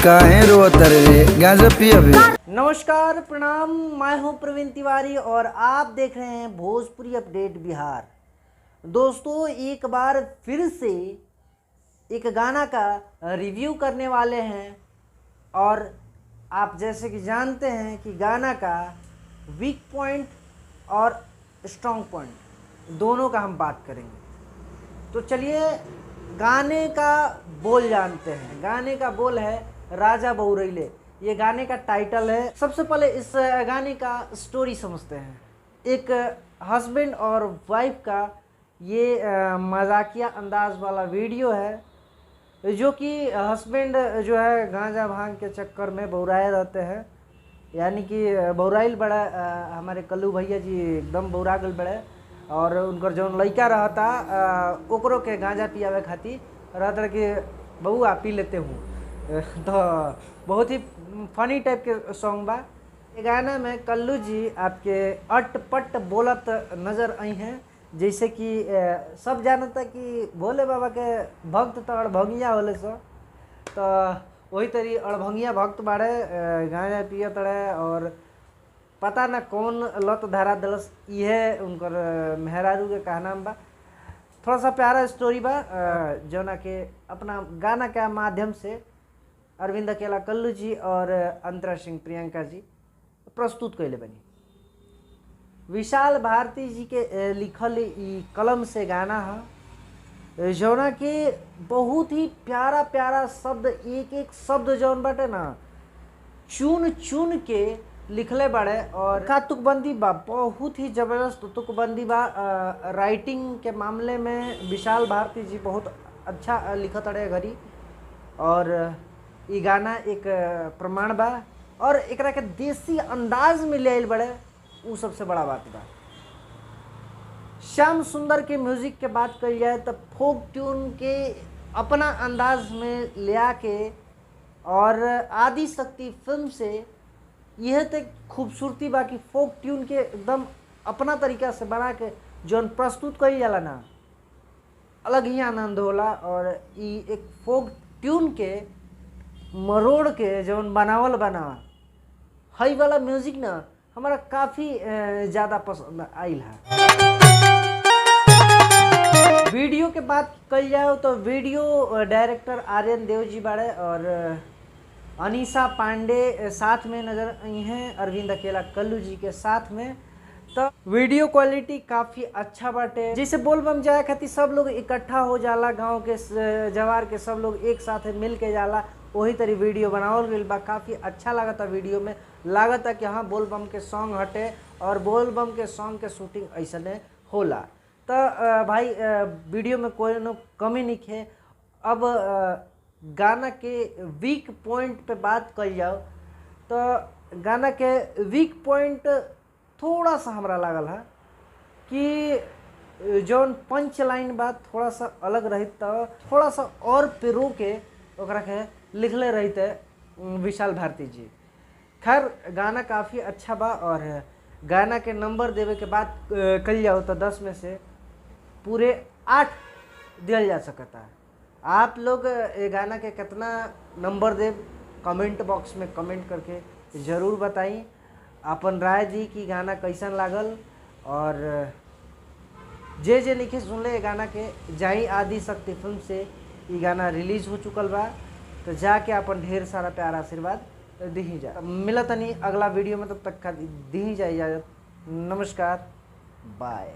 काहे रोवत रे, गांजा पियबे? नमस्कार, प्रणाम। मैं हूं प्रवीण तिवारी और आप देख रहे हैं भोजपुरी अपडेट बिहार। दोस्तों, एक बार फिर से एक गाना का रिव्यू करने वाले हैं और आप जैसे कि जानते हैं कि गाना का वीक पॉइंट और स्ट्रॉन्ग पॉइंट दोनों का हम बात करेंगे। तो चलिए गाने का बोल जानते हैं। गाने का बोल है राजा बउरैले, ये गाने का टाइटल है। सबसे पहले इस गाने का स्टोरी समझते हैं। एक हस्बैंड और वाइफ का ये मजाकिया अंदाज वाला वीडियो है, जो कि हस्बैंड जो है गांजा भांग के चक्कर में बौराए रहते हैं, यानी कि बौराइल बड़ा हमारे कल्लू भैया जी एकदम बौरा गल बड़े और उनकर जौन लड़का रहता ओकरो के गांजा पियावे खातिर रहता कि बउआ पी लेते हूँ। तो बहुत ही फनी टाइप के सॉन्ग बा। ये गाना में कल्लू जी आपके अटपट बोलत नज़र आई हैं, जैसे कि सब जानता कि भोले बाबा के भक्त तो अड़भंगिया होले सो, तो वही तरी अड़भंगिया भक्त बाड़े, गांजा पिय तड़े और पता ना कौन लत धारा दलस, इहे उनकर मेहरारू के कहना बा। थोड़ा सा प्यारा स्टोरी बा जौना के अपना गाना के माध्यम से अरविंद अकेला कल्लू जी और अंतरा सिंह प्रियंका जी प्रस्तुत कैले बनी। विशाल भारती जी के लिखल ई कलम से गाना है, जौना के बहुत ही प्यारा प्यारा शब्द, एक एक शब्द जौन बाटे ना चुन चुन के लिखले बाड़े और का तुकबंदी बा, बहुत ही ज़बरदस्त तुकबंदी बा। राइटिंग के मामले में विशाल भारती जी बहुत अच्छा लिखत रहे घड़ी और ई गाना एक प्रमाण बा और एकरा के देसी अंदाज में ले आइल बड़े, उ सबसे बड़ा बात बा। श्याम सुंदर के म्यूजिक के बात करी जाए तो फोक ट्यून के अपना अंदाज में ले आके और आदि शक्ति फिल्म से यह तो खूबसूरती बा कि फोक ट्यून के एकदम अपना तरीका से बना के जौन प्रस्तुत करी जाला ना, अलग ही आनंद होला। और ई एक फोक ट्यून के मरोड़ के जौन बनावल बना हई वाला म्यूजिक ना हमारा काफ़ी ज़्यादा पसंद आयल है। वीडियो के बात कल जाओ तो वीडियो डायरेक्टर आर्यन देव जी बाड़े और अनीसा पांडे साथ में नज़र आई हैं अरविंद अकेला कल्लू जी के साथ में। तो वीडियो क्वालिटी काफ़ी अच्छा बाटे। जैसे बोलबम जाए खातिर सब लोग इकट्ठा हो जाला, गांव के जवार के सब लोग एक साथ मिल के जाला, वही तरी वीडियो बनावल गइल बा। काफ़ी अच्छा लागता वीडियो में, लागता कि हाँ बोलबम के सॉन्ग हटे और बोलबम के सॉन्ग के शूटिंग ऐसने होला। तो भाई वीडियो में कोई न कमी नहीं है। अब गाना के वीक पॉइंट पे बात कर जाओ तो गाना के वीक पॉइंट थोड़ा सा हमरा लागल है कि जौन पंच लाइन बा थोड़ा सा अलग रही तो थोड़ा सा और पिरो के ओकरा के लिखले रहते विशाल भारती जी। खैर गाना काफ़ी अच्छा बा और गाना के नंबर देवे के बाद कल जाओ तो 10 में से पूरे 8 दिया जा सकता है। आप लोग ये गाना के कितना नंबर दे कमेंट बॉक्स में कमेंट करके ज़रूर बताई, अपन राय दी कि गाना कैसन लागल। और जे जे लिखे सुन ले गाना के, जाई आदि शक्ति फिल्म से ये गाना रिलीज हो चुकल बा, तो जाके अपन ढेर सारा प्यार आशीर्वाद दी जा। मिलत नहीं अगला वीडियो में, तब तक का दी जाए इजाज़त। नमस्कार, बाय।